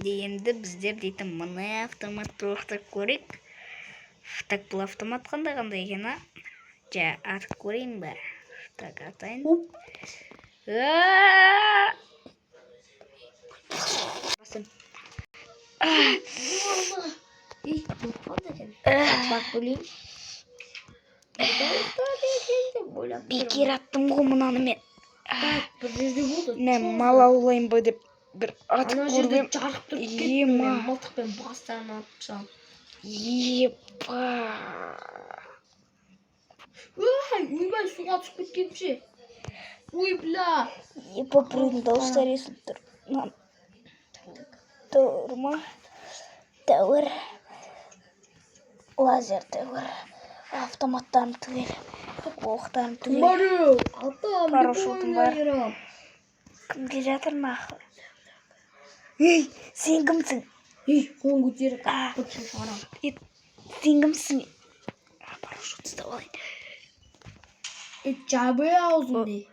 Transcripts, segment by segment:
Енді біздер дейтін мына автоматты оқтап көрейік. Так, бұл автомат қандай қандай екен, а? Жа, атып көрейін ба? Так, атайын. Аа! Басым. Ей, болып қалды екен. Bak бөлейін. Деп ойлап Бекер аттым ғой мынаны мен. бір жерде болды. Мен мал аулайын ба деп бір атып Ана жерде көріп едім. жарып тұрып кеттім. Ема. Мен мылтықпен бастарын атып тастадым. Епа. Ой, ойбай, суға түсіп кеткенше. Ой, бля. Епа, біреудің дауыстары естіліп тұр. Мынаны тәуір ма? Тәуір. Лазер тәуір. Автоматтарым түгел. Оқтарым түгел. Бару, атам, Парашютым бар. Кім келе жатыр нахуй? Ей, сен кімсің? Ей, қолын көтеріп, А. бытшын шығарамын. Ей, сен кімсің? А, парашют ұстап алайын. Ей, жабы аузыңды.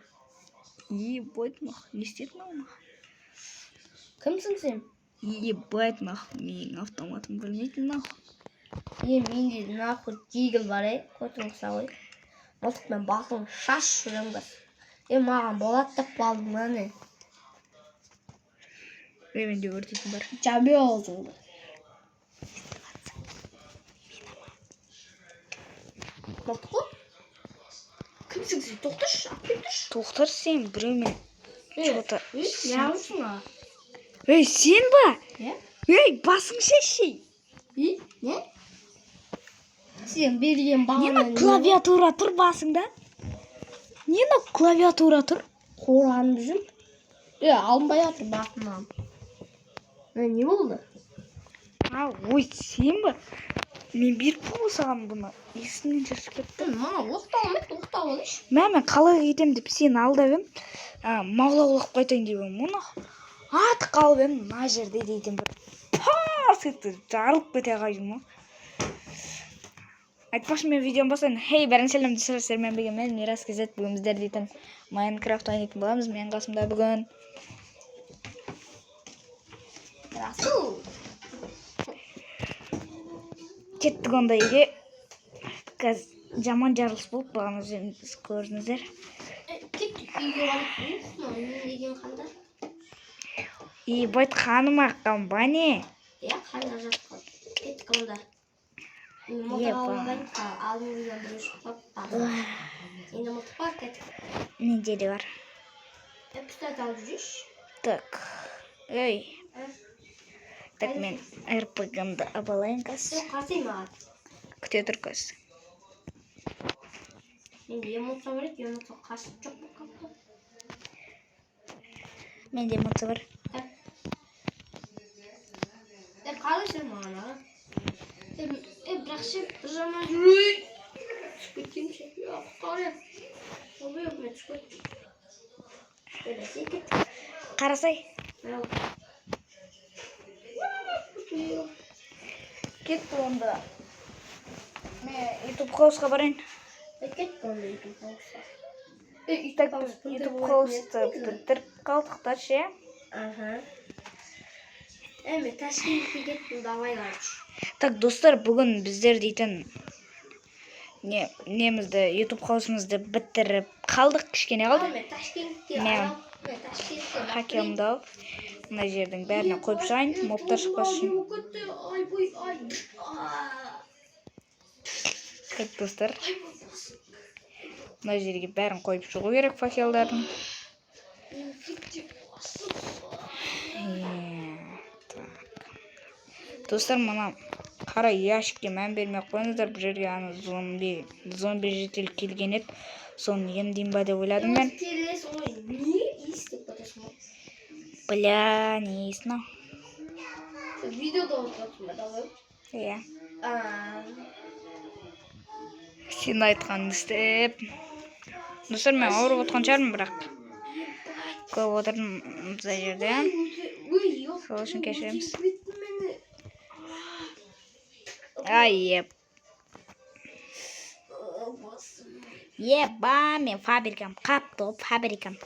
Ебать, нахуй. Не істеді мынау нахуй? Кімсің сен? Ебать, нахуй. Менің автоматым білмейтін нахуй. Е, менде нахуй дигл бар, е, көтің қыса ғой. Мылтықпен басын шаш жүремін қазір. Е, маған болады деп қалдым әне. Ей, менде өртейтін бар. Жабы аузыңды. Мылтық қой. Кімсің сен? Тоқташы, алып кел тұршы. Тоқтар сен біреумен. Чё-то Ей, неғылсың а? Ей, сен ба? Е? Ей, басың шешей. Ей, не? Сен берген Не бағана мына клавиатура тұр басыңда? Не мына клавиатура тұр? Қоранып жүрмін. Е, алынбай жатыр басымнан. Е, не болды? А, ой, сен ба? Мен беріп қойдым саған бұны. Есімнен шашып кетті. Мына оқтау алмайды, оқтау алайыншы. Мә, мен қалай кетемін деп сені алдап едім. А, мал аулап қайтайын деп едім оны. Атып қалып едім, мына жерде дейтін бір парс етті, жарылып кете қалдым ғой. Айтпақшы, мен видеоны бастайын. Хей, бәрін сәлем, достар, сіздермен бірге мен Мирас KZ. Бүгін біздер дейтін Майнкрафт ойнайтын боламыз. Менің қасымда бүгін Расул. Кеттік онда үйге. Қазір жаман жарылыс болды бағана, өздеріңіз көрдіңіздер. Е, кеттік үйге барып. Ух, мынау не деген қандар? Ебать, қаным аққан ба не? Иә, қандар жатқан. Кеттік онда. Мен мылтық Епа. алып алайын. Алдымыздан біреу шығып қалыпты. Енді мылтық бар, кеттік. Менде де бар. Е, пистолет алып жүрейінші. Так, ей. Ә? Так, мен РПГ-мді алып алайын қазір. Сен қарасай маған. Күте тұр қазір. Менде эмоция бар еді, эмоция қашып жоқ болып қалыпты. Менде эмоция бар. Так. Е, қалай сен маған, аға? Е, е, бірақ ше, бір жағынан жүрейін. Түсіп кеткенім ше. Е, құтқар, е. Ойбай, мен түсіп кеттім. Е, бәсе, кеттік. Қарасай. Мә, Кетті онда. Мен Ютуб хаусқа барайын. Е, кеттік онда Ютуб хаусқа. Е, Так, біз Ютуб хаусты бітіріп қалдық та ше. Аха. Е, мен Ташкентке кеттім, давай, короче. Так, достар, бүгін біздер дейтін не немізді, Ютуб хаусымызды бітіріп қалдық, кішкене қалды. Мен Ташкентке Мен аралап, мен Ташкентке барып Хакемді алып, мына жердің бәріне қойып шығайын, мобтар шықпас үшін. Ай, бой, ай. А. Так, достар, мына жерге бәрін қойып шығу керек факелдардың. Е, так. Достар, мына қара ящикке мән бермей ақ қойыңыздар. Бұл жерге ана зомби житель келген еді, соны емдеймін ба деп ойладым мен. Келесің ғой, не иіс деп кетесің ғой. Бля, не иіс мынау? Сен видеода отырасың ба, давай? Иә. А, Сен айтқаныңды істеп. Достар, мен ауырып отқан шығармын, бірақ көп отырдым мына жерде. Ой, жоқ. Сол үшін кешіреміз. Кеттім мені. Ай, еп. А, басым. Еба, мен фабрикам қапты ғой, фабрикам.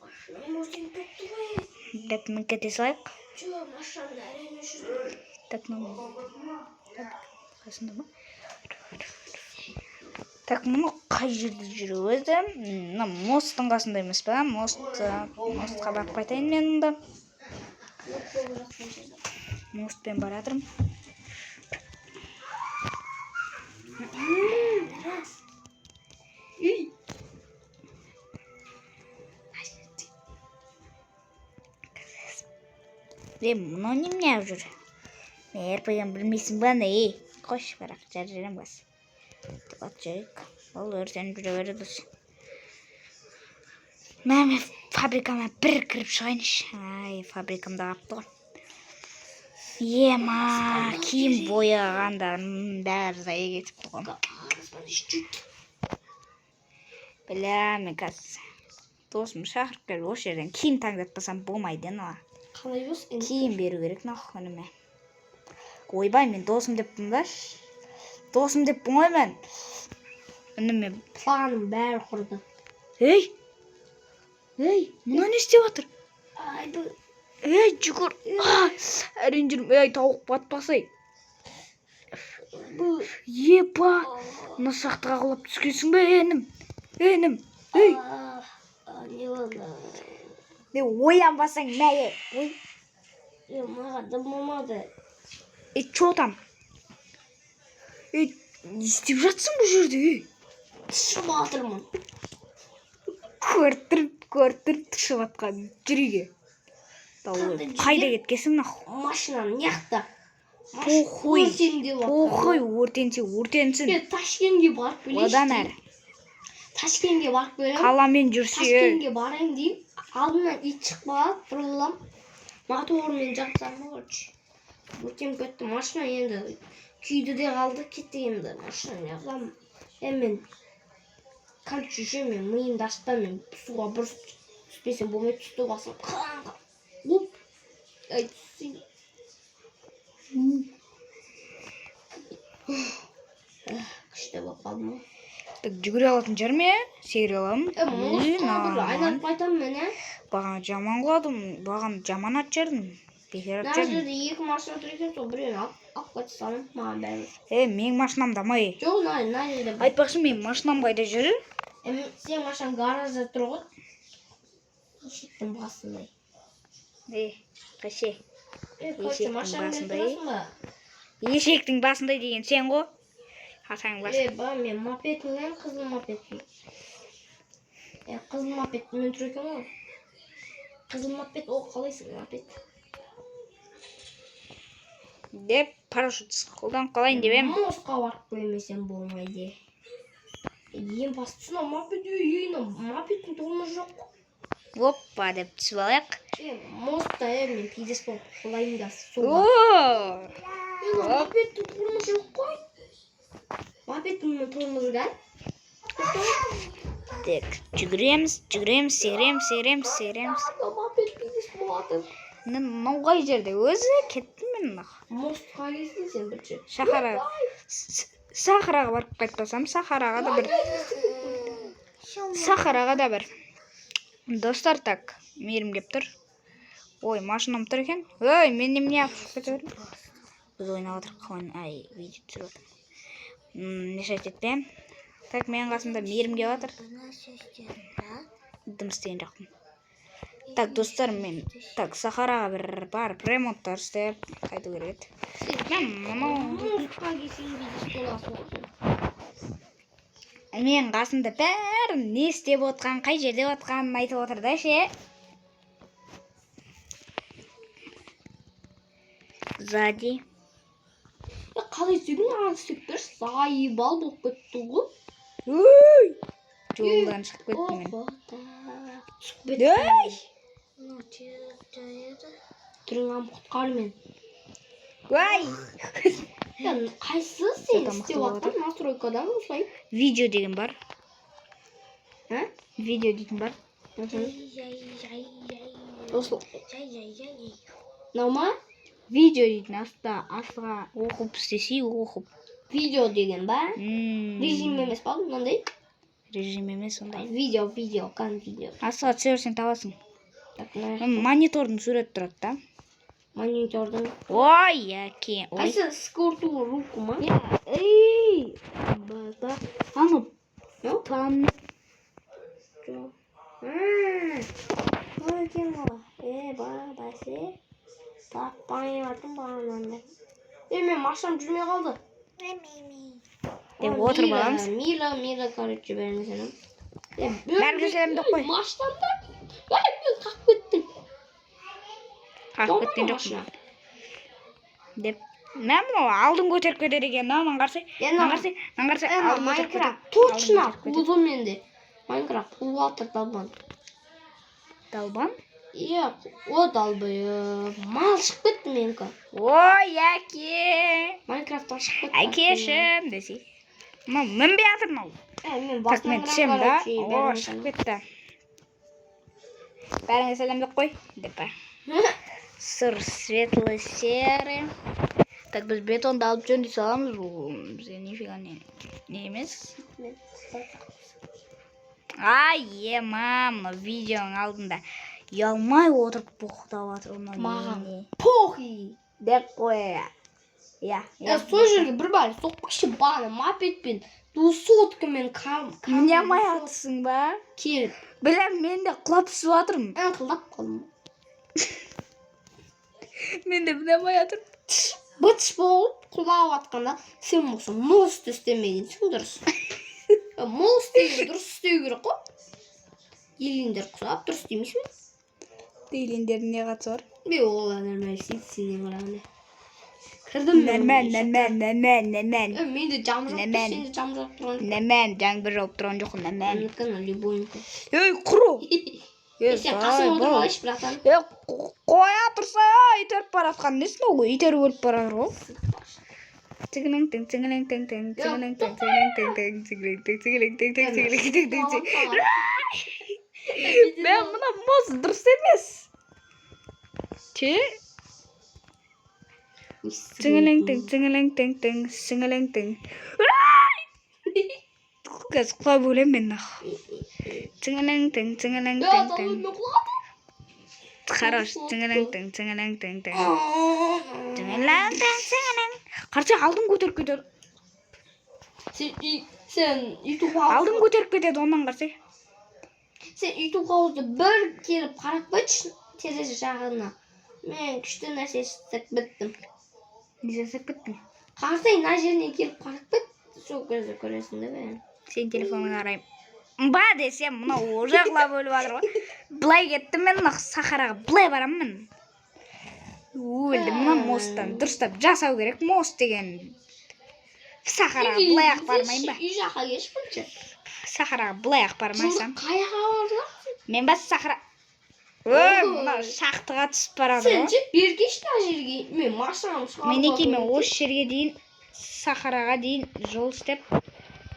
Машинам өртеніп кетті ғой. Деп мініп кете салайық. Жоқ, машинамды әрең өшірдім. Так, мынау қасында ма? Так, мынау қай жерде жүр өзі? Мына мосттың қасында емес па? Мостқа барып қайтайын мен онда. От болып жатқан жерде. Мостпен бара жатырмын. Ей. Е, мынау немене алып жүр? Мен РПГ-ні білмейсің ба, не? Ей, қойшы, бірақ жарып жіберемін қазір. Деп атып жіберейік. Ол өртеніп жүре береді осы. Мә, мен фабрикама бір кіріп шығайыншы. Ай, фабрикамда қалыпты ғой. Ема, киім бояғандарым бәрі зая кетіпті ғой. Бля, мен қазір досым шақырып келіп, осы жерден киім таңдатпасам болмайды ана. Қалай болсын? Киім беру керек нахуй ініме. Ойбай, мен досым деппін ба? Досым деппін ғой мен. Ініме. Планым бәрі құрды. Ей! Ей, мына не істеп жатыр? Ай, бұл Ей, жүгір. А, әрең жүрмін. Ей, тауық батпасай. Бұл Епа, мына шахтаға құлап түскенсің бе, інім? Інім, ей. Не болды? Не оянбасаң, мә, ей. Ой, Е, маған дым болмады. ей, чё там? Ей, не істеп жатсың бұл жерде, ей? Түсіп жатырмын. Көріп тұрып, көріп тұрып түсіп жатқан жүр үйге. Қандай Қайда жүр? кеткенсің нахуй? Машинам неяқта? Похуй. Өртен деп жатыр. Похуй, өртенсе өртенсін. Е, Ташкентке барып келейінші. Одан әрі. Ташкентке барып келемін. Қаламен жүрсе, Ташкентке барайын деймін. Алдымнан ит шығып қалады, бұрыламын. Мотормен жатсам, короче. Өртеніп кетті машина, енді күйді де қалды, кетті енді машина, не қыламын. Е, мен короче ше, мен миымды ашпай, мен суға бір түспесем болмайды, түсті басым қан оп, ай, түсейін. Күшті болып қалдым ғой. Так, жүгіре алатын шығармын, иә? Секіре аламын. Е, мостқа бір нормально. айналып қайтамын мен, ә. Бағана жаман құладым, бағана жаман ат жердім. Бекер ат Мына жердім. жерде екі машина тұр екен, сол біреуін алып қайта саламын, маған бәрібір. Е, менің машинамда ма, ей? Жоқ, мына жерде бір. Айтпақшы, менің машинам қайда жүр? Е, сенің машинаң гаражда тұр ғой. Есіктің басындай. Е, қаше. Е, короче, Есектің машинамен басындай. тұрасың ба? Есектің басындай деген сен ғой. Атаң басы. Е, ба, мен мопедімнен, қызыл мопедпін. Е, қызыл мопедмен тұр екен ғой. Қызыл мопед, о, қалайсың мопед? Деп парашют қолданып қалайын деп едім. Мостқа барып қоймасам болмайды. Е, ең бастысы мына мопед, ей, мына мопедтің тормозы жоқ қой. Опа деп түсіп алайық. Е, мостта, е, мен пиздец болып құлайын да суға. О! Е, мына мопедтің тормозы жоқ қой. Мопедтің тормозы да? Так, жүгіреміз, жүгіреміз, секіреміз, секіреміз, секіреміз. Мопед пиздец болады. Мынау қай жерде? Өзі кеттім мен нахуй. Мостқа келсін сен бірінші. Сахара. Сахараға барып қайтпасам, Сахараға да бір. Сахараға да бір. Достар, так, мейірім кеп тұр. Ой, машинам тұр екен. Ой, мен немене алып шығып кете бердім? Біз ойнап отырық, ай, видео түсіріп жатырмын. Мешать етпе. Так, менің қасымда мейірім келіп жатыр. Дым істеген жоқпын. Так, достар, мен так Сахараға бір барып ремонттар істеп қайту керек еді. Мен мынау Мостқа келсең пиздец боласың ғой сен. Менің қасымда бәрін не істеп отқан, қай жерде отқанын айтып отыр да ше. Сзади. Е, қалай істедің, маған істеп берші, заебал болып кетті ғой. Ой! Жолдан шығып кеттім мен. Опа, түсіп кеттім. Ей! Түрің құтқар мен. Ой! Е, қайсысы сен Что-то істеп мықты болып жатқан настройкадан осылай? Видео деген бар. А? Видео дейтін бар. Осы мынау ма? Видео дейтін аста астыға оқып істесе оқып. Видео деген ба? Режим емес па мынандай? Режим емес ондай. Видео, видео, кан видео. Астыға түсе берсең табасың. Так, мына Монитордың суреті тұрады да. Монитордың. Ой, әке, ой. Қайсы, скорую руку ма? Ей, да ана. Ну? Там. Жоқ. Ой, екен ғой. Е, ба, бәсе. Таппай жатырмын бағанан бері. Е, мен машинам жүрмей қалды. Деп отырып аламыз. Мила, мила, короче, бәріне сәлем. Е, Бәріңе сәлем деп қой. Машинамда. Ей, мен қақып кеттім. Қағып кеткен жоқпын деп. Мә, мынау алдын көтеріп кетеді екен да. Мынаны қарасай, мынаны қарасай, мынаны қарасай, алдын көтеріп кетеді. Майнкрафт точно Алдын көтеріп кетеді. қуды менде. Майнкрафт қуып жатыр, долбан. Долбан. Иә, о, долбоеб. Мал шығып кетті менікі. Ой, әке. Майнкрафттан шығып кетті. Әкешім десей, мынау мінбей жатыр мынау. Е, мен Так, басынан мен түсемін да. короче, О, бәріне шығып сәлем. кетті. Бәріңе сәлем деп қой деп па. Сұр, светлый, серый. Так, біз бетонды алып жөндей саламыз. Бұл бізге нифига не емес. Ай, ема, мына видеоның алдында ұялмай отырып боқтап жатыр мынау. Маған Не? похуй. Деп қой, иә. Е, сол жерге бір бәле соқпақшы, бағана мопедпен, двухсоткамен кам Міне алмай жатырсың ба? Келіп. Білем, мен де құлап түсіп жатырмын. Аңқылдап қалдым. Мен де міне алмай жатырмын. Быт болып құлап жатқанда сен болсаң мост істемегенсің дұрыс. Е, мост деген дұрыс істеу керек қой. Еліңдер құлап дұрыс істемейсің бе? Дейлендердің не қатысы бар? Мен олар нормально істейді сенен қарағанда. Кірдім мен. Нормально, нормально, нормально, нормально. Е, менде жам жоқ тұр, Нормально. сенде жам жоқ тұрған жоқ. Нормально, жаңбыр жауып тұрған жоқ, нормально. Менікі мына любойнікі. Ей, құру. Е, сен қасыма отырып алайыншы, братан. Е, қоя тұрса, итеріп бара жатқан несі мынау? Итеріп өліп бара жатыр ғой. Тігілің тің, тігілің тің тің, тігілің тің, тігілің тің тің, тігілің тің, тігілің тің тің, тігілің тің тің тің. Мә, мына мост дұрыс емес. Че? Тіңілің тің, тіңілің тің тің, сіңілің тің. Қазір құлап өлемін мен нах. Тіңілің тің, тіңілің Я, тің тің. мен құладым. Хорош, тіңілің тің, тіңілің тің тің. Тіңілің тің, тіңілің. Қарсы алдын көтеріп кетеді. Сен ютуб Алдын көтеріп кетеді онан қарсы. Сен ютуб хауызды бір келіп қарап қойшы терезе жағына. Мен күшті нәрсе істеп біттім. Не жасап кеттің? Қарасай, мына жеріне келіп қарап кет. Сол кезде көресің де бәрін. Сен телефоныңа қараймын. Ба десем, мынау уже құлап өліп жатыр ғой. Былай кеттім мен, мына сахараға былай барамын мен. Өлдім мына мосттан. Дұрыстап жасау керек мост деген. Сахараға былай ақ бармайын ба? Үй жаққа келші бірінші. Сахараға былай ақ бармасам. Қаяққа барды? Мен бас сахара. Ой, мынау шахтаға түсіп барады Сен ғой. ше, бері келші мына жерге. Мен машинамды шығарып Мінекей, мен осы жерге дейін, сахараға дейін жол істеп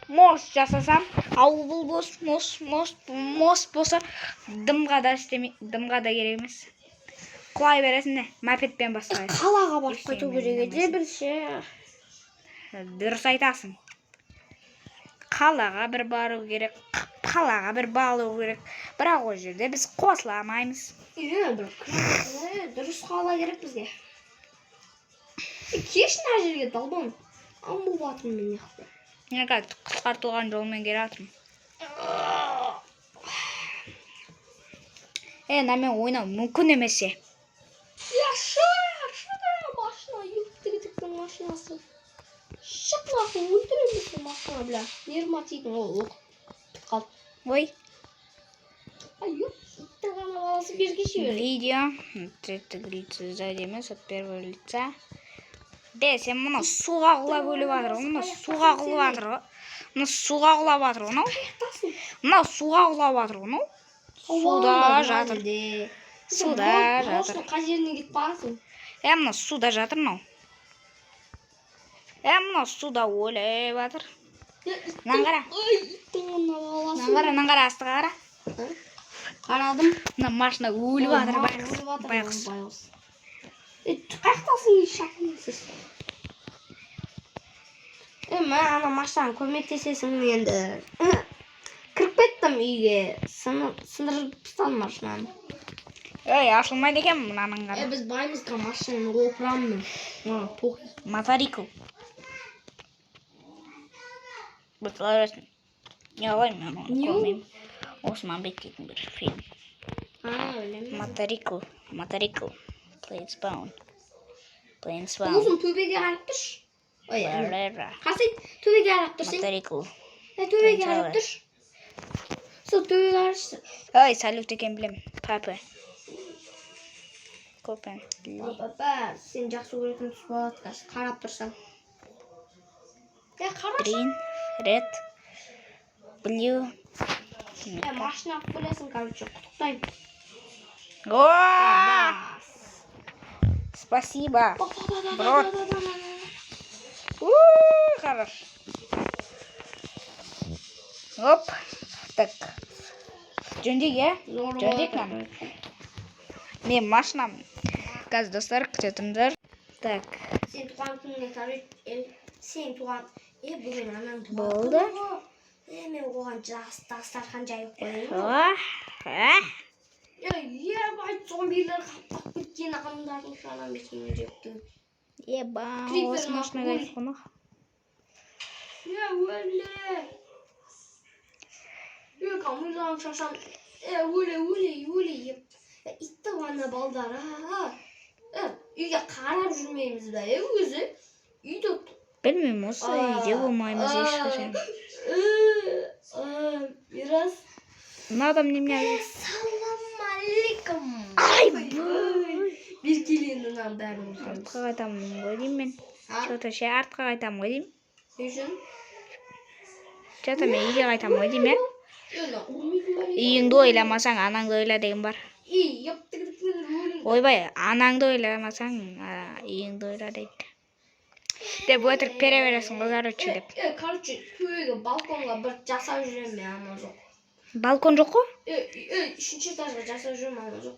мост жасасам, ал бұл мост, мост, мост, мост болса, дымға да істемей, дымға да керек емес, құлай бересің де мопедпен басқа. Қалаға барып қайту Ештеңе керек еді ойламайсың. бір ше. Дұрыс айтасың, қалаға бір бару керек, қалаға бір бару керек, бірақ ол жерде біз қосыла алмаймыз. Иә, бір дұрыс қала керек бізге. Сен келші мына жерге, долбан. Ам болып жатырмын мен мына жақта. Мен қазір қысқартылған жолмен келе жатырмын. Е, мынамен ойнау мүмкін емес е. Я шы, машина, ёптігітіктің машинасы. Шық нахуй, өлтіремін сені, машина, бля. Нервыма тидің, ол оқ. Бітіп қалды. Ой. Ай, ёп, иттің ғана баласы, бері келші бері. Видео третьего лица, сзади емес, от первого лица. Де, сен мынау суға құлап өліп жатыр ғой, мынау суға құлап жатыр ғой, мынау суға құлап жатыр ғой мынау. Қаяқтасың? Мынау суға құлап жатыр ғой мынау, суда жатыр. Суда жатыр. Қай жеріне кетіп қаласың? Е, мынау суда жатыр мынау. Е, мынау суда өліп жатыр. Мынаны қара. Ой, иттің ғана баласы. Мынаны қара, мынаны қара, астыға қара. Қарадым. Мына машина өліп жатыр байғұс. Өліп жатыр, Байғұс. Байғұс. Е, қаяқтасың, шақырсыз? Е, мә, ана машинаға көмектесесің енді. Кіріп кеттім үйге. Сындырып тастадым машинаны. Ей, ашылмайды екен мынаның Е, қара. біз баймыз ға, машинаны опырамын мен. Маған похуй. Моторикл. Бұтыла берсін. Не қылайын мен оны, Не ол? көрмеймін. Османбек дейтін бір фильм. А, білемін. Моторикл. Моторикл. Plane spawn. Plane spawn. Болсын, төбеге қарап тұршы. Ой, Ра-ра-ра. қарасай, төбеге қарап тұр сен. Моторикл. Е, төбеге қарап тұршы. Сол төбеге қарашы. Ой, салют екен білем. Папа. Көпен. Папа, сен жақсы көретін түс болады қазір. Қарап тұрсаң. Е, қарашы. Green, red, blue. Е, машина алып келесің, короче, құттықтаймын. О! Спасибо. Брат. У, хорош. Оп. Так. Жөндейік, иә? Жөндейік мынаны. Мен машинам. Қазір, достар, күте тұрыңдар. Так. Сен туған күніңе, короче, сен туған, е, бүгін анаң туған Болды. күні ғой. Е, мен оған жас дастархан жайып қояйын ғой. О, а? Е, ебать, зомбилер қаптап кеткен адамдардың шанам бесін жепті. Еба, Крипер осы машинаға нахуй. қонақ. Е, өле. Е, камиланың шашам. Е, өле, өле, өле. Еп. Е, итті ана балдар, а. Е, үйге қарап жүрмейміз ба, е, өзі? Үйде Білмеймін, осы үйде болмаймыз ешқашан. Мирас. Мына адам немене? Ассалаумағалейкум. Ай, Bir келген мынаның бәрін өлтіреміз. Артқа қайтамын ғой деймін мен. А? Че-то ше, артқа қайтамын ғой деймін. Не үшін? Че-то мен үйге қайтамын ғой деймін, иә? Е, мына ұрмайтын бар екен. Үйіңді ойламасаң, анаңды ойла деген бар. Ей, еп, Ойбай, анаңды ойламасаң, үйіңді ойла дейді. Деп өтірік пере бересің ғой, короче, деп. Е, короче, төбеге балконға бір жасап жүремін мен, ама жоқ. Балкон жоқ қой? Е, е, үшінші этажға жасап жүремін, ама жоқ.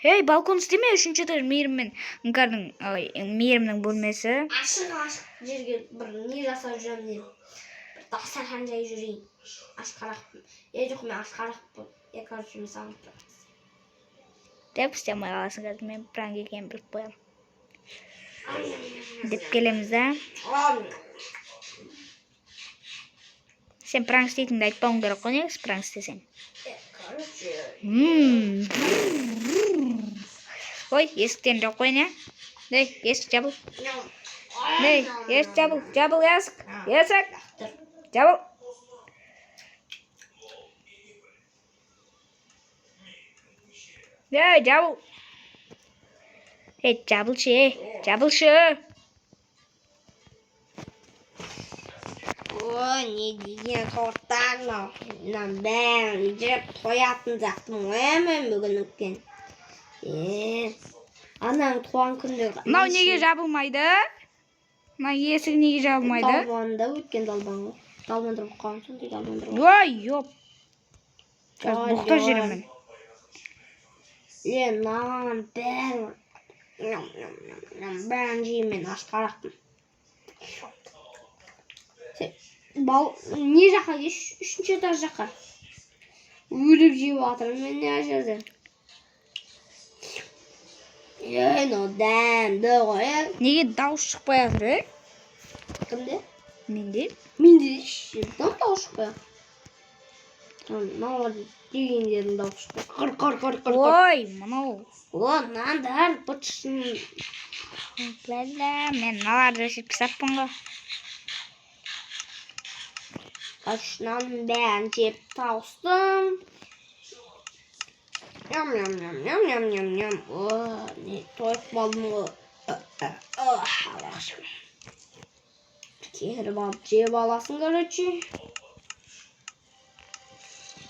Ей, балкон істеме, үшінші этаж Мейірім мен Іңкәрдің, ой, Мейірімнің бөлмесі. Ашық ашық жерге бір не жасап жүремін деп. Бір дастархан жайып жүрейін. Ашқарақ. Е, жоқ, мен ашқарақпын. Е, короче, мен саған Деп істей алмай қаласың қазір, мен пранк екенін біліп қоямын. Деп келеміз да. Сен пранк істейтініңді айтпауың керек қой негізі, пранк істесең. Е, короче, Ой, есіктерін жауып қояйын, иә? Ей, есік жабыл. Ей, есік жабыл, жабыл есік. Есік. Жабыл. Ей, жабыл. Ей, жабылшы, ей, жабылшы. О, не деген торттар мынау. Мынаның бәрін жеп тоятын сияқтымын ғой мен бүгін өткен. Е, анаң туған күнде. Мынау неге жабылмайды? Мына есік неге жабылмайды? Далбан да өткен далбан ғой. Далбандар болып қалған сондай далбандар болып. Ой, ёп. Қазір Ой, боқтап ой. жүремін. Е, мынаның бәрін ням, ням, ням, ням, бәрін жеймін мен, аш қарақпын. Сен бал не жаққа кеш, үшінші этаж жаққа. Өліп жеп жатырмын мен мына жерде. Е, мынау дәмді ғой, е. Неге дауыс шықпай жатыр, е? Кімде? Менде. Менде де дым дауыс шықпай. Мыналар дегендердің дауысы шықпай. Қыр, қыр, қыр, қыр, қыр. Ой, мынау. О, нандар бытшын. Бәлә, мен мыналарды жеп тастаппын ғой. Короче, нанның бәрін жеп тауыстым. Ням, ням, ням, ням, ням, ням, ням. О, не тойып қалдым ғой. Аллаға шүкір. Керіп алып жеп аласың, короче.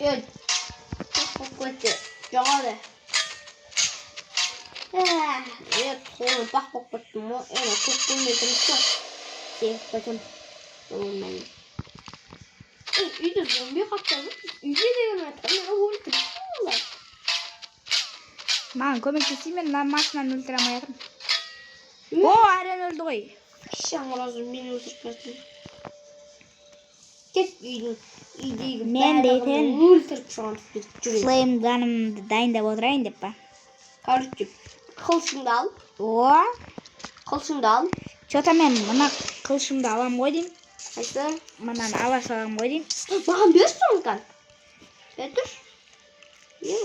Е, тоқ болып кетті. Жоғары. Е, томпақ болып кеттім ғой. Е, көк бөлме жұмыс қой. Секіріп кетемін. Ой, Ей, үйде зомби қаптады. Үйде деген айтқан, мені өлтіріп олар. Маған көмектесейін, мен мына машинаны өлтіре алмай жатырмын. О, әрең өлді ғой. Шаңыразы мені өлтіріп кетті. Кет үйдің үйдегі Мен барлығын дейтін өлтіріп шығамыз біз, жүрейік. Flame gun ымды дайындап отырайын деп па? Короче, қылышыңды ал. О. Қылышыңды ал. Че-то мен мына қылышымды аламын ғой деймін. Қайсы? Мынаны ала саламын ғой деймін. Маған берші соны кән. Бер тұршы. Не?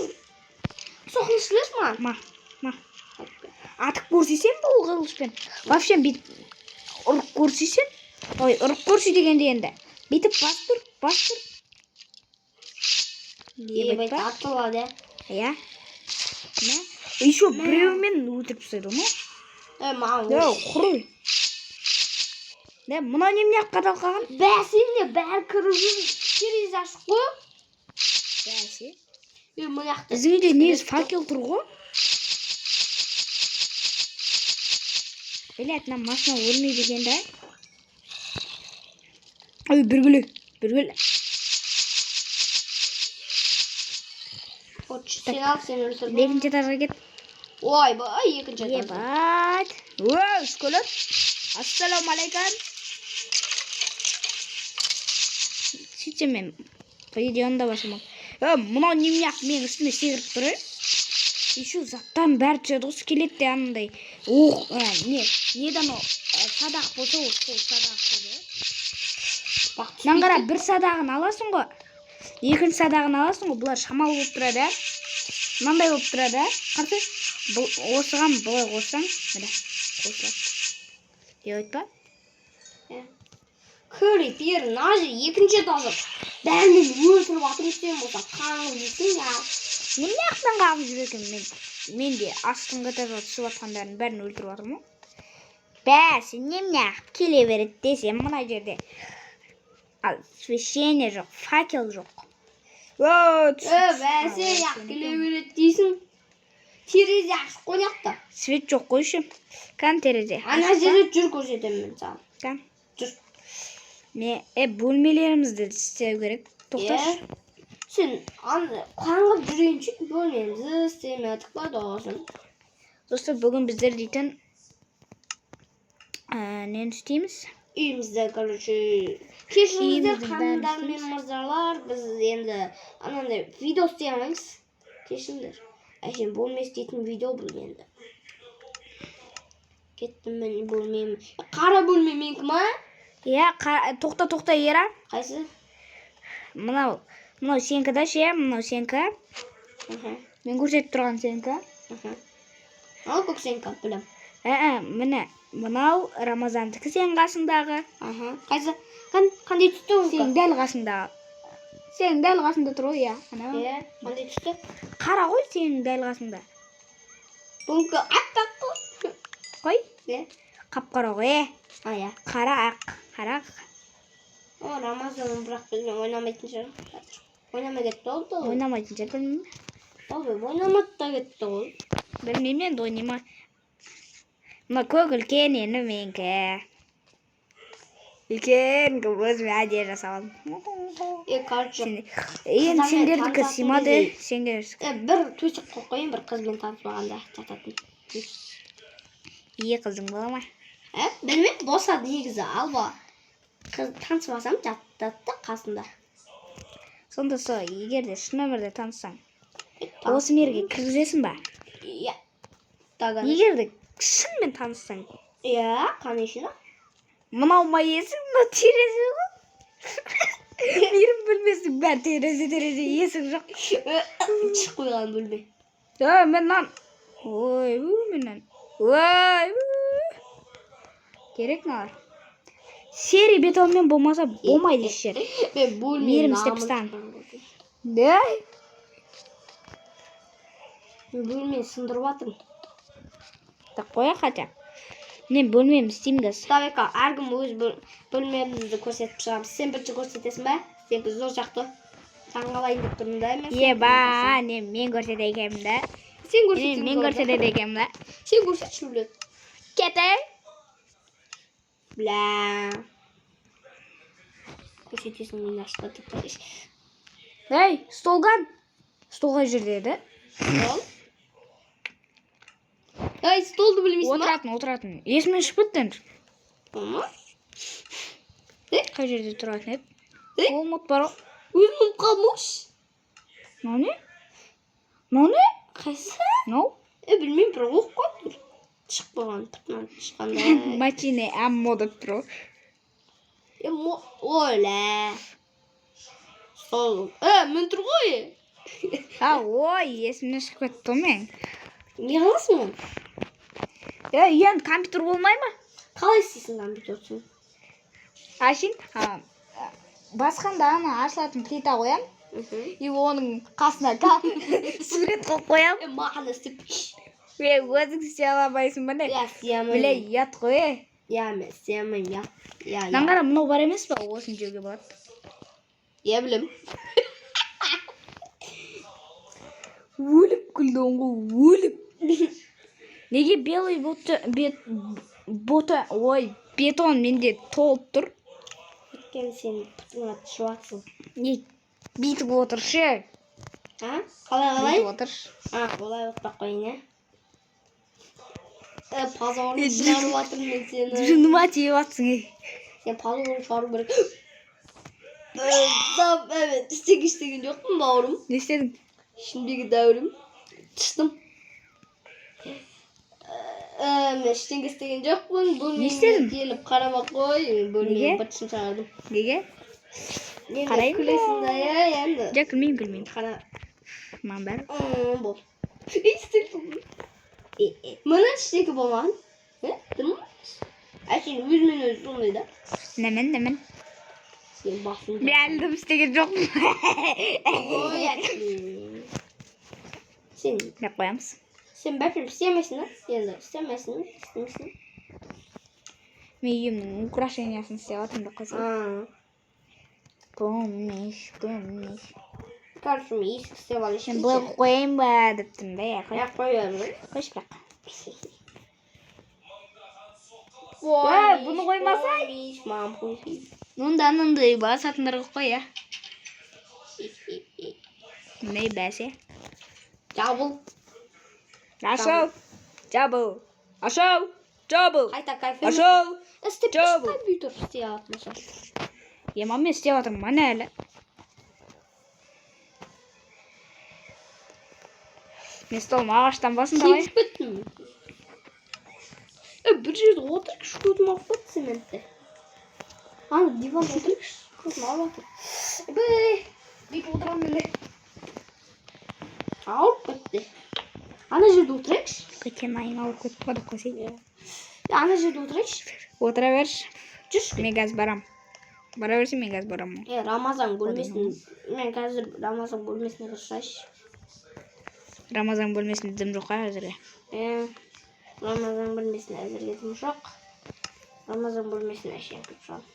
Сол қылышты берші маған. Ма, ма. Атып көрсесем бұл қылышпен. Вообще бүйтіп ұрып көрсесем. Ой, ұрып көрсе дегенде енді. Бүйтіп бастыр, бастыр. Ебать, Ебать, па? атылады. Иә. Мә. Еще біреумен өлтіріп тастайды ғой. Е, маған. Да, құры. Да, мынау немене қадалып қалған? Бәсеңде бәрі кіріп жүр. Терезе ашық қой. Бәсе. Е, мына жақта. Біздің үйде негізі факел тұр ғой. Блять, мына машина өлмейді екен да. Ой, бір гүлі, бір гүл. Вот, сен ал, сен өлтірдің. Екінші этажға кет. Ойбай, екінші этажда. Ебать. Оу, скелет. Ассалаумағалейкум. Сөйтсем мен видеоны да басамын. Е, мынау немене ақ менің үстіме секіріп тұр, е? Еще заттардың бәрі түседі ғой, скелет те анандай. Оқ, ә, не, неден о, садақ болса, ол сол садақ түседі ғой. Бақ, Мынаны қара, бір садағын аласың ғой. Екінші садағын аласың ғой, бұлар шамалы болып тұрады, ә? Мынандай болып тұрады, ә? Қарсы, бұл осыған былай қоссаң, міне, қосылады. Деп айтпа? Крипер, мына жер екінші этажы. Бәрін өлтіріп жатырмын, сен болса қаңғып жүрсің я. Немене ақтан қағып жүр екен мен? Мен де астыңғы этажға түсіп жатқандардың бәрін өлтіріп жатырмын ғой. Бәсе, немене ақ келе береді десем, мына жерде ал освещение жоқ, факел жоқ. О, Е, бәсе, ақ келе береді дейсің. Терезе ашық қой жақта. Свет жоқ қойшы. Кән терезе. Ана жерде жүр, көрсетемін мен саған. Кән. Жүр. Не, бөлмелерімізді істеу керек. Тоқташы. Е, сен аны қаңғып жүргенше бөлмемізді істемедік па, досым? Достар, бүгін біздер дейтін нені істейміз? Үйімізде, короче, кешіріңіздер, Үйіміздің бәрін ханымдар мен істейміз. мырзалар, біз енді анандай видео істей алмаймыз. Кешіріңдер. Әшейін бөлме істейтін видео бұл енді. Кеттім мен бөлмем. Қара бөлме менікі ма? Иә, тоқта, тоқта, Ера. Қайсы? Мынау сенікі да ше, мынау сенікі. Мен көрсетіп тұрған сенікі. Мхм. Ал көк сенікі, білем. Ә, міне, мынау Рамазандікі сенің қасыңдағы. Аха. Қайсы? Қандай түсті онікі? Сенің дәл қасыңдағы. Сенің дәл қасыңда тұр ғой, иә. Анау. Иә, қандай түсті? Қара ғой сенің дәл қасыңда. Бұнікі аппақ қой. Қой, Иә. қап-қара ғой, е. А, иә. Қара ақ, қара ақ. О, Рамазан бірақ бізбен ойнамайтын шығар. Қазір. Ойнамай кетті ол да. Ойнамайтын шығар, білмеймін. Ол ойнамады да кетті ғой. Білмеймін енді ойнай ма. Мына көк үлкен енді менікі. Үлкен қылып өзіме әдейі жасап алдым. Е, короче, Енді Қыздармен сендердікі танысатын сыймады. кезде- Сендер е, бір төсек қойып қояйын бір қызбен таныспағанда жататын. ие қызың бола ма? Ә, білмеймін, босады негізі, алба. Қыз танысып алсам жатады да қасында. Сонда сол егер де шын өмірде таныссаң, Е, осы мирге кіргізесің ба? Иә. Таган. Егер де шынымен таныссаң, Иә, конечно. Мынау ма есік, мынау терезе ғой. Мейірім бөлмесінің бәрі терезе, терезе, есік жоқ. Шығып қойған бөлме. Ой, мен мынаны. Ой, у, мен мынаны. Ой, у. Керек мыналар. Серый бетонмен болмаса болмайды еш жер. Мен бөлме Мейірім істеп тастаған. Да? Мен бөлмені сындырып жатырмын. Так қояйық хотя. Мен бөлмемді істеймін қазір. Давай-ка, әркім өз бөлмемізді көрсетіп шығамыз. Сен бірінші көрсетесің ба? Сенікі зор жақты. Таңғалайын деп тұрмын да мен. Еба, не мен көрсетеді екенмін да. Сен Не, көрсетсең мен көрсетеді екенмін да. Сен көрсетші, блядь. Кете. Бля. Көрсетесің мен ашта деп. Ей, столган. Стол қай жерде еді? Стол. Ей, столды білмейсің ба? Отыратын, отыратын. Есімнен шығып кетті енді. Ма? Қай жерде тұратын еді? Е? Ол ұмыт бар ғой. Өзім ұмытып қалдым. Мынау не? Мынау не? Қайсы? Мынау? Білмеймін, бір оқ қой тұр. Шығып қойған, пытынан шыққандай. Мачине аммо деп тұр ғой. Оля. Сол. Мен тұр ғой. А, ой, есімнен шығып кетті ғой мен. Не қыласың оны? Енді компьютер болмай ма? Қалай істейсің компьютерсін? Әшейін басқанда ана ашылатын плита қоямын. И оның қасына сурет қойып қоямын. Маған істеп берші. Өзің істей алмайсың ба не? Иә, істей алмаймын. Бля, ұят қой. Иә, мен істей алмаймын, иә. Иә, Мынаны қара, мынау бар емес па? Осыны жеуге болады. Иә, білем. Өліп күлдің ғой, өліп. Неге белый бота, бет, бота, ой, бетон менде толып тұр. Өйткені сен пытыңа түсіп жатсың. Не, бүйтіп отыршы. А? Қалай, қалай? Бүйтіп отыршы. А, олай отпақ қояйын, иә? Позорын шығарып жатырмын мен сені. Жыныма тиіп жатсың, ей. Сен позорын шығару керек. Там, evet, істеген істеген жоқпын, бауырым. Не істедің? Ішімдегі дәурім. Тыштым. Мен ештеңе істеген жоқпын. Не істедің? Бөлмеме келіп қарама қой. Мен Неге? бөлмеме бытышын шығардым. Неге? Енді Қарайын ба? күлесің да, иә, енді. Жоқ, күлмеймін, күлмеймін. Қара. Маған бәрі. Бол. Міне ештеңе болмаған. Дұрыс ма? Әшейін өзімен өзі сондай да. Немен, немен? Сен басың. Мен әлі дым істеген жоқпын. Ой, әшейін. Сен Деп қоямыз. сен бәпір істемейсің да? Енді істемейсің, істемейсің. Мен үйімнің украшениясын істеп жатырмын деп қойсам. А, Помнишь, помнишь. Короче, мен есік істеп алайыншы. Мен былай қойып қояйын ба деп тұрмын да, иә, қой. Аяқ қоя бер. Қойшы бірақ. Ой, бұны қоймасай. Мам, қойсай. Мұнда анандай басатындар қойып қой, иә. Мындай бәсе. Жабыл. Ашыл. Жабыл. Ашыл. Жабыл. Қайта кайф. Ашыл. Істеп Жабыл. компьютер істей алатын болсаң. Ема, мен істеп жатырмын міне әлі. Мен столым ағаштан болсын, давай. Сезіп кеттім. Бір жерде отырайықшы, көзім ауырып кетті цементте. Ана диванда отырайықшы, көзім ауырып жатыр. Бей, бүйтіп отырамын мен. Ауырып кетті. Ана жерде отырайықшы. Көтен айналып кетті ғой деп қойсай. Ана жерде отырайықшы. Отыра берші. Жүрші. Мен қазір барам. Бара берсем, мен қазір барамын. Рамазан бөлмесін, мен қазір Рамазан бөлмесіне кіріп шығайыншы. Рамазан бөлмесінде дым жоқ қой әзірге. Рамазан бөлмесіне әзірге дым жоқ. Рамазан бөлмесіне әшейін кіріп шығамын.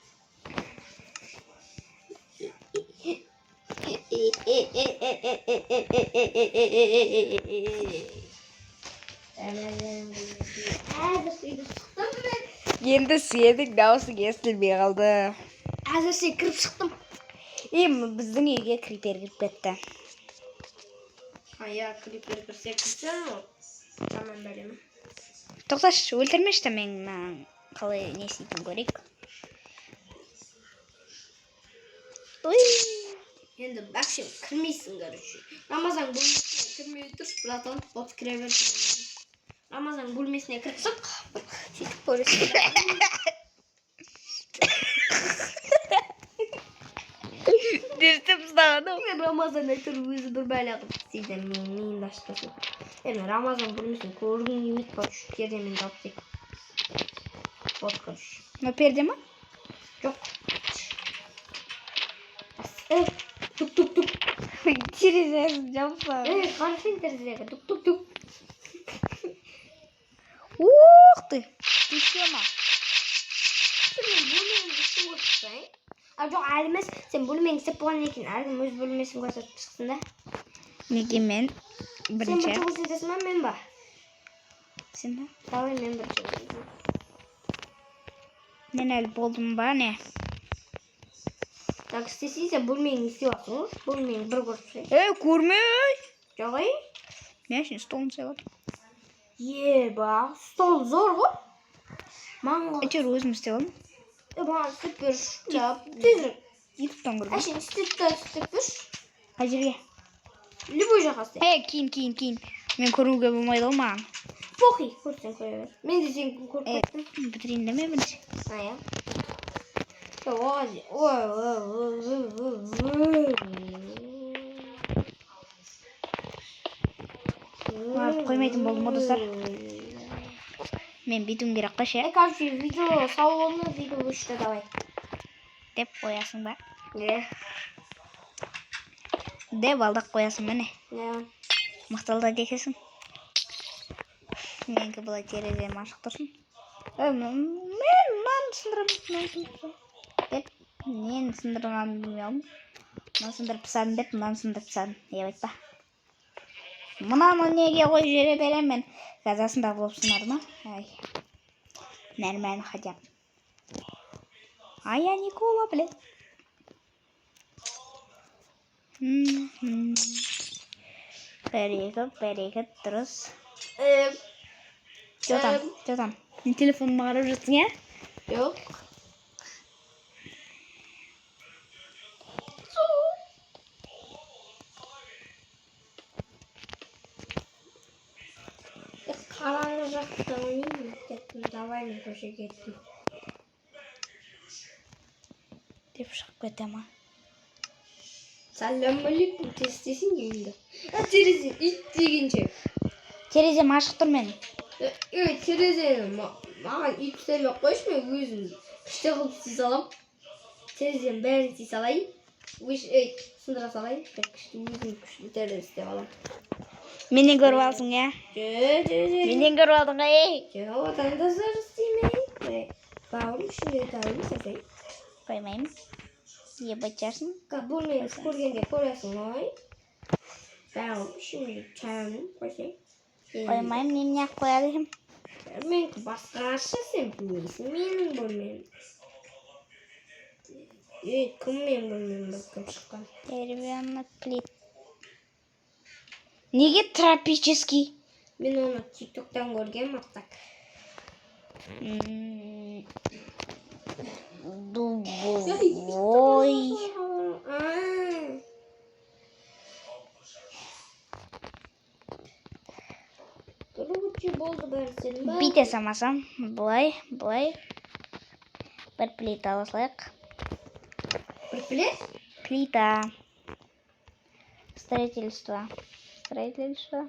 Енді сенің дауысың естілмей қалды. Әзірше кіріп шықтым. И біздің үйге крипер кіріп кетті. А я крипер кірсе кірсем, жаман бәлем. Тоқташы, өлтірмеші та, мен мына қалай не істейтінін көрейік. Ой. Енді вообще кірмейсің, короче. Рамазан бөлмесіне кірмей тұршы, братан. Вот кіре берсін. Рамазан бөлмесіне кіріп шық. Сөйтіп көресің. Не істеп тастаған? Рамазан әйтеуір өзі бір бәле қылып істейді. Мен миымды ашып тастайды. Енді Рамазан бөлмесін көргім келмейді, короче. Пердемен жауып тастайық. Вот, короче. Мынау перде ма? Жоқ. Тук тук тук. Терезесін жауып тастаған. Қарасаң терезеге. Тук тук тук. Ух ты! Ты че, ма? Сен бөлмеңді істеп отырсың. А, жоқ, әлі емес. Сен бөлмеңді істеп болғаннан кейін әркім өз бөлмесін көрсетіп шықсын да. Неге мен Сен бірінші? бірінші көрсетесің ба, мен ба? Сен ба? Давай мен бірінші көрсетейін. Мен әлі болдым ба, не? Так, істесең, сен бөлмеңді істеп жатрсың ғой. Бөлмеңді бір көріп шығайын. Ей, көрмей! Жоқ, ей. Мен үшін столын істеп жатырмын. Еба, стол зор ғой. Маған Әйтеуір өзім істеп алдым. Маған істеп берші. Тезірек. Ютубтан көрдім. Әшейін істеп та істеп берші. Қай жерге? Любой жаққа істе. Ей, кейін, кейін, кейін. Мен көруге болмайды ғой маған. Похуй, көрсең көре бер. Мен де сенікін көріп кеттім. Бітірейін деме бірінші. А, иә. Ой, ой, ой, ой, ой, ой. Барып қоймайтын болдым ғой, достар. Мен бүйтуім керек қой ше. Короче, видео сау болыңыз, видео өшті, давай. Деп қоясың ба? Не? Деп алдап қоясың міне. Не? Мықты алдайды екенсің. Менікі былай терезем ашық тұрсын. Мен мынаны сындырамын, мынаны сындырамын деп нені сындырғанымды білмей қалдым. Мынаны сындырып тастадым деп, мынаны сындырып тастадым деп айтпа. Мынаны неге қойып жібере беремін мен? Қазір астындағы болып сынады ма? Ай. Нормально хотя бы. А я Никола, блин. Бір, екі, бір, екі, дұрыс. Че там? Че там? Мен телефоныма қарап жатсың, иә? Жоқ. Қараңғы жақта ойнаймын кеттім. Давай, мен көшеге кеттім. Деп шығып кете ма? Сәлем алейкум, тез істесең енді. А, терезе ит дегенше. Терезем ашық тұр менің. Ей, терезені маған ит істемей ақ қойшы, мен өзім күшті қылып істей саламын. Терезенің бәрін істей салайын. Өш, ей, сындыра салайын. Бір күшті өзім күшті терезе істеп аламын. Менен көріп алсың, иә? Жо, жо, жо. Менен көріп алдың ғой, ей. Жо, одан да зор істемей. Ей, бауырым, ішінде тауым жасай. Қоймаймын. Ебать жарсың. Бөлмені көргенде көресің ғой. Бауырым, ішінде тауым қойсаң. Қоймаймын, немене ақ қояды екенмін. Менікі басқаша, сен білмейсің менің бөлмем. Ей, кім менің бөлмем кім шыққан? Деревянный плит. Неге тропический? Мен оны тиктоктан көргенмін, а так. Дубовой. А. Короче, болды бәрі сенің ба? Бүйте салмасам, былай, былай. Бір плита ала салайық. Бір плит? Плита. Строительство. Строительство.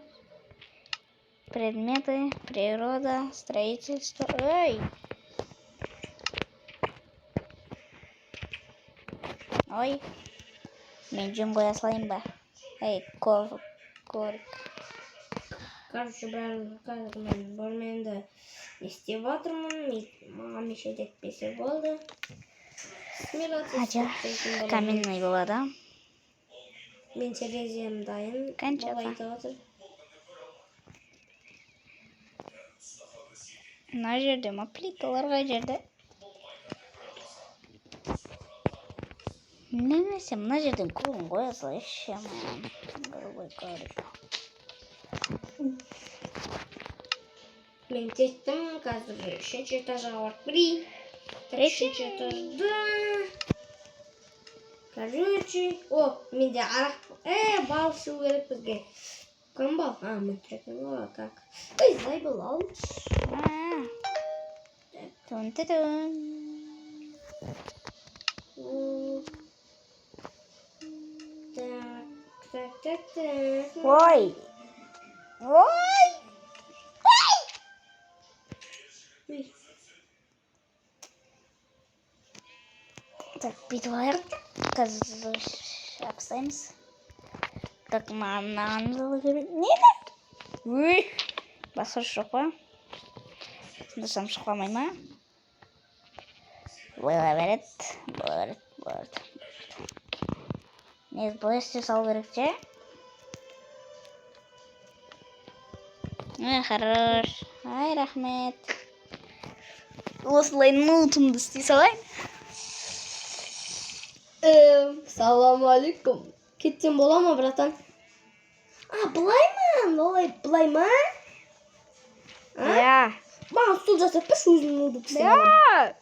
Предметы, природа, строительство. Эй! Ой. Мен жөн қоя салайын ба? Эй, коврик. Короче, бәрі қазір мен бөлмемді не істеп жатырмын. Маған мешать етпесе болды. Смело Хотя, істейтін боламын. Каменный болады. Мен терезем дайын. Қанша Бала айтып жатыр. Мына жерде ма плиталар қай жерде? Немесе мына жерден көбін қоя салайыншы. Голубой коврик. Мен кеттім, қазір үшінші этажға барып келейін. Так, үшінші этажда. Короче, о, менде арақ. Бал ішу керек бізге. Кім бал? А, мен тұр екен ғой, как. Ой, заебал, алшы. А. Тун тун. О. Так, так, так, так. Ой. Ой. Ой. Так, бүйтіп алайық. Қазір жабыстаймыз. Так, мынаны алу керек. Нені? Ой. Басқасы жоқ па? Сындырсам шығып қалмай ма? Бола береді, бола береді, бола береді. Негізі былай істей салу керек те. Ой, хорош. Ай, рахмет. Осылай ноутымды істей салайын. Салам алейкум. Кетсем бола ма, братан? А, былай ма? Олай былай ма? А? Иә. Маған стул жасап берші, өзім ноутбук істеп аламын. Иә.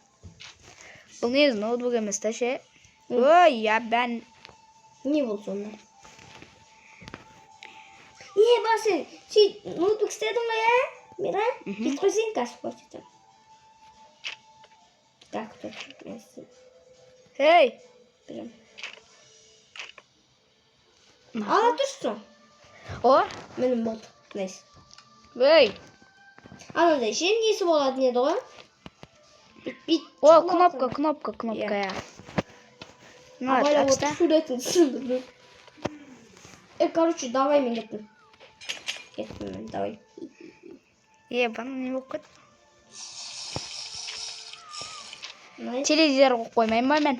Бұл негізі ноутбук емес та ше. Ой, я бән. Не болды сонда? Е, ба, сен сөйт, ноутбук істедің ғой, иә, Мира? Мгм. Бүйтіп қойсаң, қазір көрсетемін. Так, тұр, мен істеймін. Ей! Білемін. Ала тұрсын. О! Міне, болды. Найс. Ей! Анандай ше, несі болатын еді ғой? Бүйтіп. О, кнопка, кнопка, кнопка, иә. Ну, Абайлап отыр, отыр, суретін түсіндірдім. Е, короче, давай, мен кеттім. Кеттім мен, давай. Е, бана не болып кетті? Найс. Теледидар қойып қоймаймын ба мен?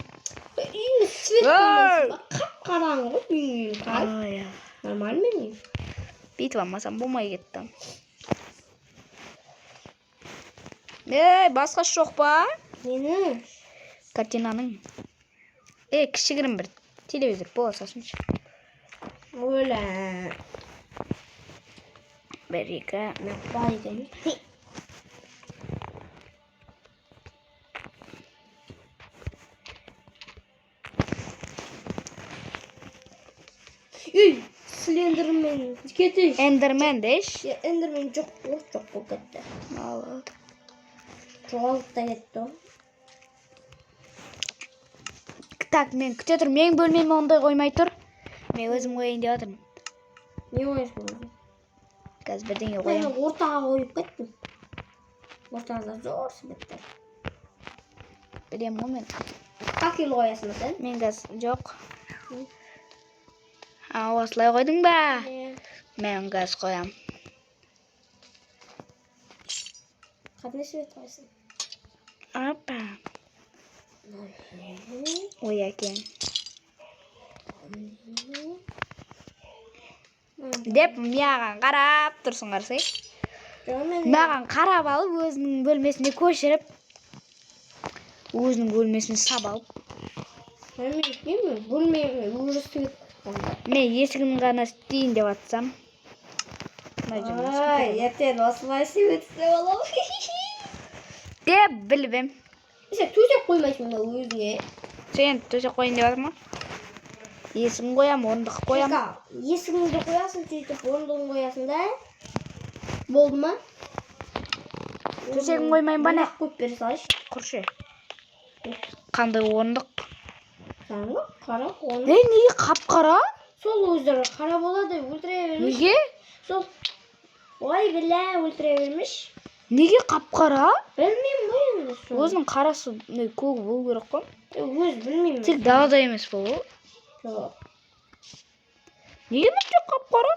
Үйіңе свет қоймайсың ба? Қап-қараңғы ғой менің үйім. Қалай? Ой, Нормально менің үйім. бүйтіп алмасам болмай кетті. Ей, басқасы жоқ па? Нені? Картинаның. Е, кішігірім бір телевизор бола салсыншы. Өлә. Бір, екі. Мен бар екен. Үй, Слендермен кетейік. Эндермен деші. Е, Эндермен жоқ қой, жоқ болып кетті. Ал. Жоғалып та кетті ғой. Так, мен күте тұр. Менің бөлмеме ондай қоймай тұр. Мен өзім қояйын деп жатырмын. Не қоясың өзің? Қазір бірдеңе Мен қоямын. ортаға қойып кеттім. Ортада зор светтер. Білемін ғой мен. Факел қоясың ба сен? Мен қазір жоқ. А, осылай қойдың ба? Мен қазір қоямын. Қандай свет қоясың? Опа. Ой, әкең. Деп маған қарап тұрсың, қарасай. Жоқ, мен Маған қарап алып, өзінің бөлмесіне көшіріп, өзінің бөлмесіне сап алып. Мен білмеймін, бөлмеме уже свет қойған. Мен есігін ғана істейін деп жатсам. Мына жерін Ай, ертең осылай свет істеп аламын. деп біліп ем. Сен төсек қоймайсың ба өзіңе? Сен төсек қояйын деп жатыр ма? Есігін қоямын, орындық қоямын. Есігіңді қоясың, сөйтіп орындығын қоясың да. Болды ма? Төсегін қоймайын ба, не? Орындық қойып бере салайыншы. Құршы. Қандай орындық? Жаңа қара орындық. Ей, неге қап-қара? Сол өздері қара болады, өлтіре бермеш. Неге? Сол, ой, білә, өлтіре бермеш. Неге қап-қара? Білмеймін ғой енді соны. Өзінің қарасы, мындай көгі болу керек қой. Өз білмеймін. Тек далада емес бұл. Жоқ. Неге мына жақ қап-қара?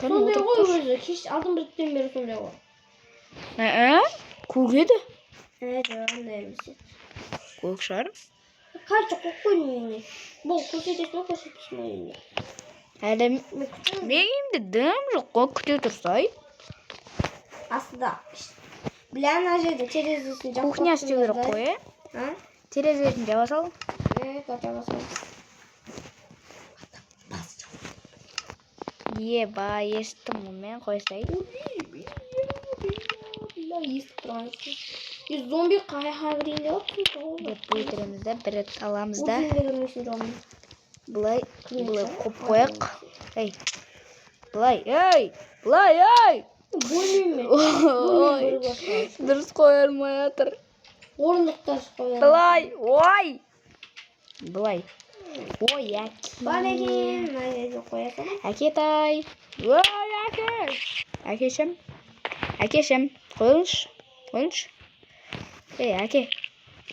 Сондай ғой өзі. Кеш алдын бір түннен бері сондай ғой. Ә, көк еді. Ә, жоқ, ондай емес. Көк шығар. Короче, қойып қойдым үйіне. Бұл көрсетесің ба, көрсетпейсің ба үйіне? Әлі Мен күтемін. менің үйімде дым жоқ қой, күте тұрсай. Астында. Бля, ана жерде терезесін жауып Кухня істеу керек қой, е? А? Терезесін жаба сал. Е, жаба сал. Еба, естім ғой мен, қойсай. Бля, естіп тұрған жоқпын. Е, зомби қай кірейін деп жатырсың ғой? Деп өлтіреміз да, бір рет аламыз да. Өзің де кірмейсің, зомби. Былай, былай қойып қояйық. Ей. Былай, ей! Былай, ей! Бөлмеме. Ой, дұрыс қоя алмай жатыр. Орындықтар қоямын. Былай, ой! Былай. Ой, әке. Бар екен, мына жерге қоя саламын. Әкетай. Ой, әке. Әкешім. Әкешім. Қойыңызшы. Қойыңызшы. Ей, әке.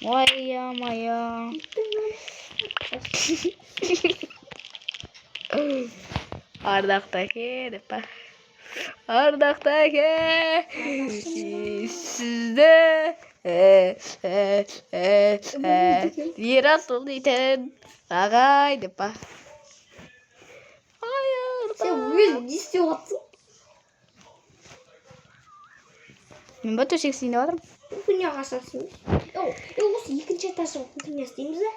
Ой, ё-моё. Ардақты әке деп па? Ардақты әке. Сізді Ерасыл дейтін ағай деп па? Ай, Сен Ардақ. өзің не істеп жатсың? Мен ба төсек істейін деп жатырмын. Кухняға қашан істейміз? Е, осы екінші этажға кухня істейміз да.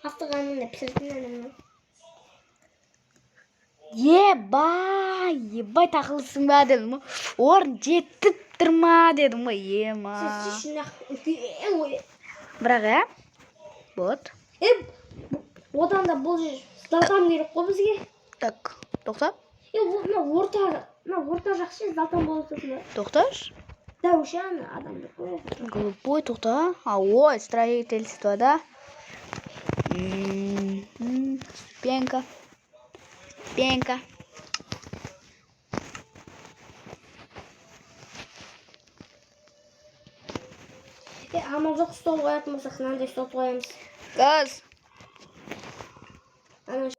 Астыға анандай пісіретін анау. Ебай, ебай, тақылсың ба дедім ғой. Орын жетіп тұр ма дедім ғой, ема. Сен шын ақ үлкен ғой. Бірақ ә, болады. Е, одан да бұл жер столдан керек қой бізге. Так, тоқта. Е, мына орта, мына орта жақ ше, Золтан болып тұрсын ба? Тоқташы. Дәу ше, ана адамды қой. Голубой, тоқта. А, ой, строительство, да? Ступенька. Ступенька. Е, амал жоқ, стол қоятын болсақ, мынандай стол қоямыз. Газ. Ана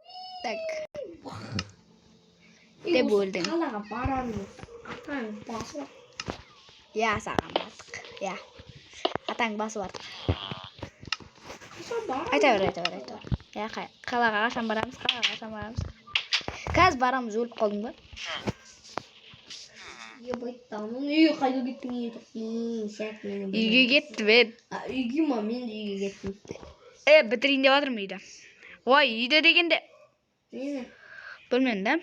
Так. Е, Деп осы өлдің. Қалаға барамыз. Атаң басы бар. Иә, саған бардық. Иә. Атаң басы бардық. Қашан барамыз? Айта бер, айта бер, айта бер. Иә, қалаға қашан барамыз, қалаға қашан барамыз? Қазір барамыз, өліп қалдың ба? Ебать, там, үй қайда кеттің, үй тоқтың, сәт менің. Үйге кетті бе. А, үйге ма, мен де үйге кеттім. Е, бітірейін деп жатырмын үйді. Ой, үйде дегенде Нені? бөлмені да?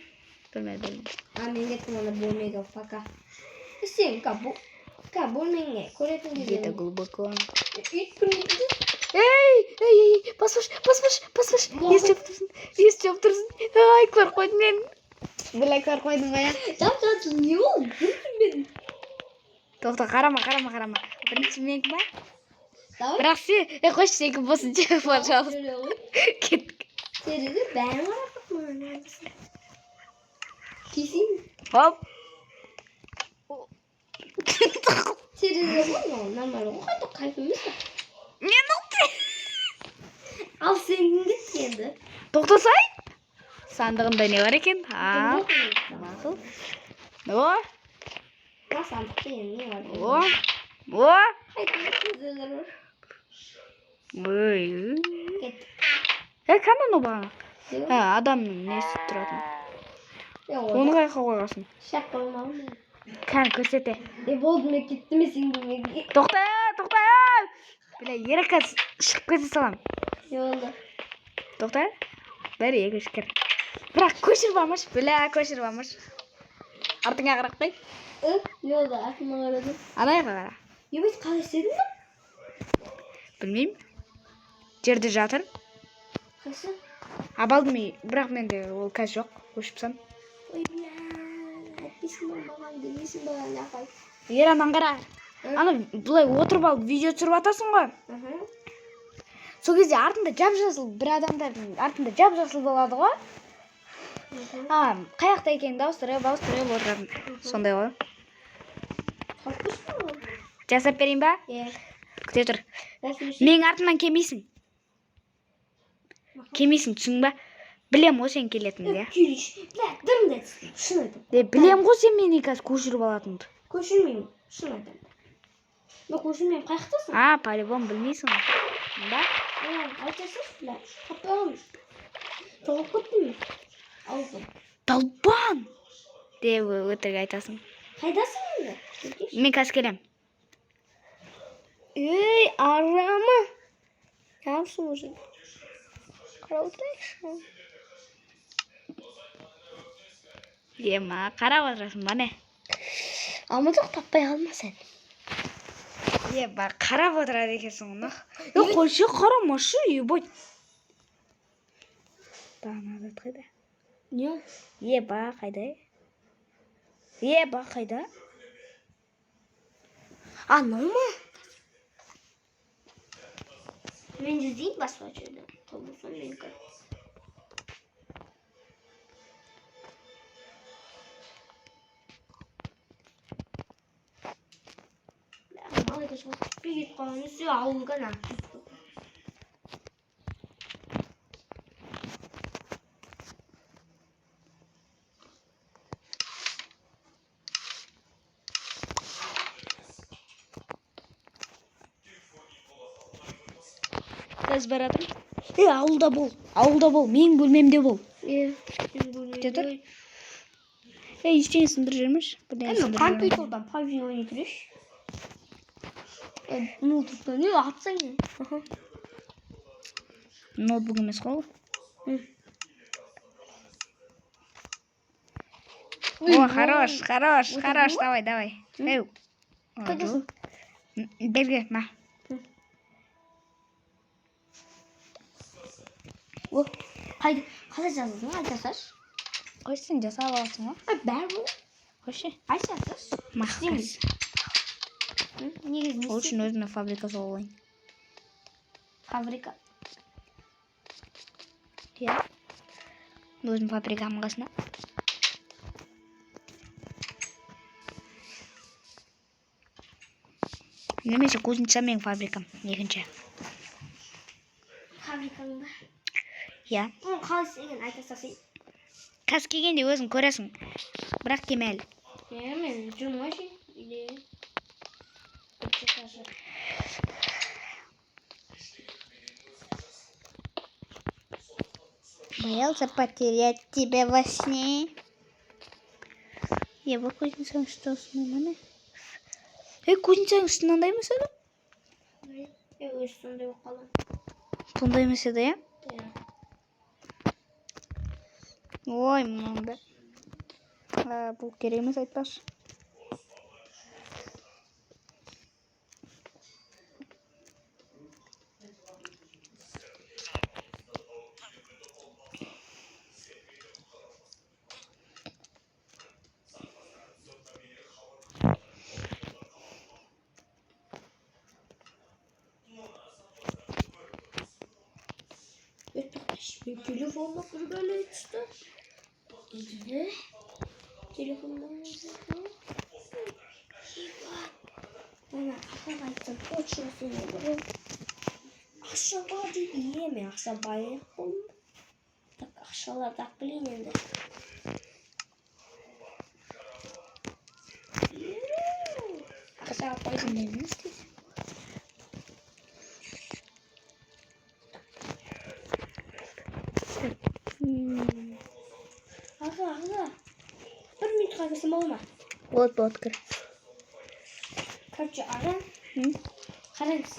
Бөлме, бөлме. А, мен кеттім ана бөлмеге, пока. Е, сен, ка, ка, бөлмеңе көретін Где-то кезде. глубоко. Үй көрмейді. Ей, ей, ей, баспаш, баспаш, баспаш. Естіп тұрсың, естіп тұрсың. Ай, көріп қойдым мен. Бля, көріп қойдым ғой, иә. Жап жап, не ол? Мен. Тоқта, қарама, қарама, қарама. Бірінші менікі ба? Давай. Бірақ сен, е, қойшы, сенікі болсын, пожалуйста. Жүре ғой. Кеттік. Терезе бәрін қарап маған. Кисейін. Хоп. Терезе ғой, мынау нормально ғой, қайта кайф емес пе? Не болды? Ал сен кім кетті енді? Тоқтасай. Сандығында не бар екен? А, мақұл. О, Мына сандықта енді не бар? о, о. Қайта терезелер бар. Ой. Кеттік. Е, кәне анау бағана? Не бар? А, адамның несі тұратын. Е, Оны қаяққа қойғансың? Шақ қоймадым мен. Кәне көрсете. Е, болды, мен кеттім, мен сенің бөлмеңе. Тоқта, тоқта. Бля, Ерика шығып кете салам. Не болды? Тоқта. Бір, екі, үш, кір. Бірақ көшіріп алмашы. Бля, көшіріп алмашы. Артыңа қарап қой. Е, не болды? Артыма қарадым. Ана жаққа қара. Ебать, қалай істедің ба? Білмеймін. Жерде жатыр. Қайсы? Абалдым бірақ менде ол қазір жоқ. Өшіп тастадым. Ой, бля, айтпайсың ба маған, демейсің ба, нахуй. Ер, анан қара. Ана былай отырып алып видео түсіріп жатасың ғой. Аха. Сол кезде артында жап жасыл бір адамдардың артында жап жасыл болады ғой. А, қай жақта екеніңді ауыстырып, ауыстырып отыратын. Сондай ғой. Қалып қойшы ба? Жасап берейін ба? Е, Күте тұр. осыны ше. Менің артымнан келмейсің. Келмейсің, түсің ба? Білем ғой сен келетініңді, иә. Келейінші. Бля, дым да түспейді, шын айтамын. Е, білем ғой сен мені қазір көшіріп алатыныңды. Көшірмеймін, шын айтамын. Мен көшірмеймін, қай жақтасың? А, по-любому білмейсің ғой. Да? Е, айта салшы, бля, таппай қалдым. Жоғалып кеттім мен. Ауылда. Долбан! Деп өтірік айтасың. Қайдасың енді? Келейінші. Мен қазір келем. Ей, арама. Неғыпсың уже? Қарап отырайықшы. Ема, қарап отырасың ба не? Амал жоқ, таппай қалма сен. Еба, қарап отырады екенсің ғой. Е, қойшы, қарамашы, ебать. Бағана зат қайда? Не ол? Еба, қайда? Еба, қайда? Анау ма? Мен де іздейін басқа жерде. Табылсам менікі. Бля, мал екен шығып кетіп қалған. Все, ауылға на. Қазір баратырмын. Е, ауылда бол. Ауылда бол. Менің бөлмемде бол. Е, Күте тұр. Е, ештеңе сындырып жібермеші. Бірдеңе Мен сындырып жіберме. компьютердан PUBG ойнай тұрайыншы. Е, ноутбуктан не атсаң не? Аха. Ноутбук емес қой ол. О, хорош, хорош, хорош, давай, давай. Эй. Қайдасың? Берге, на. О, қайда, қалай жаздың? Айта салшы. Қойшы, сен жасап аласың ғой. Ай, бәрі ғой. Қойшы. Айша, тұршы. Мақұл. Негізі не Ол үшін өзіме фабрика соғып алайын. Фабрика. Иә. Өзім фабрикамның қасына. Немесе кузница менің фабрикам. Екінші. Фабрикаң ба? Иә. Оны қалай істегенін айта салсай. Қазір келгенде өзің көресің. Бірақ келме әлі. Е, мен жүрмін ғой ше үйде. Бірінші этажы. Боялся потерять тебя во сне. Я бұл кузницаның үсті осындай ма, не? Ей, кузницаның үсті мынандай емес еді? Е, өзі сондай болып қалған. Бұндай емес еді, иә? Иә. Ой, мынандай. А, бұл керек емес, айтпашы. Е, тоқташы, мен телефоныма бір бәле түсті. Үйде телефоннан. Ана апаға айтсам, точно сенеді ғой. Ақша бар дейді. Е, мен ақша байлық болдым. Так, ақшаларды алып келейін енді. Е, ақша алып қойдым. Қандай жұмыс істейсің? Так, Аға, аға, бір минутқа кірсем бола ма? Болады, болады, кір. Короче, аға, М? қараңыз.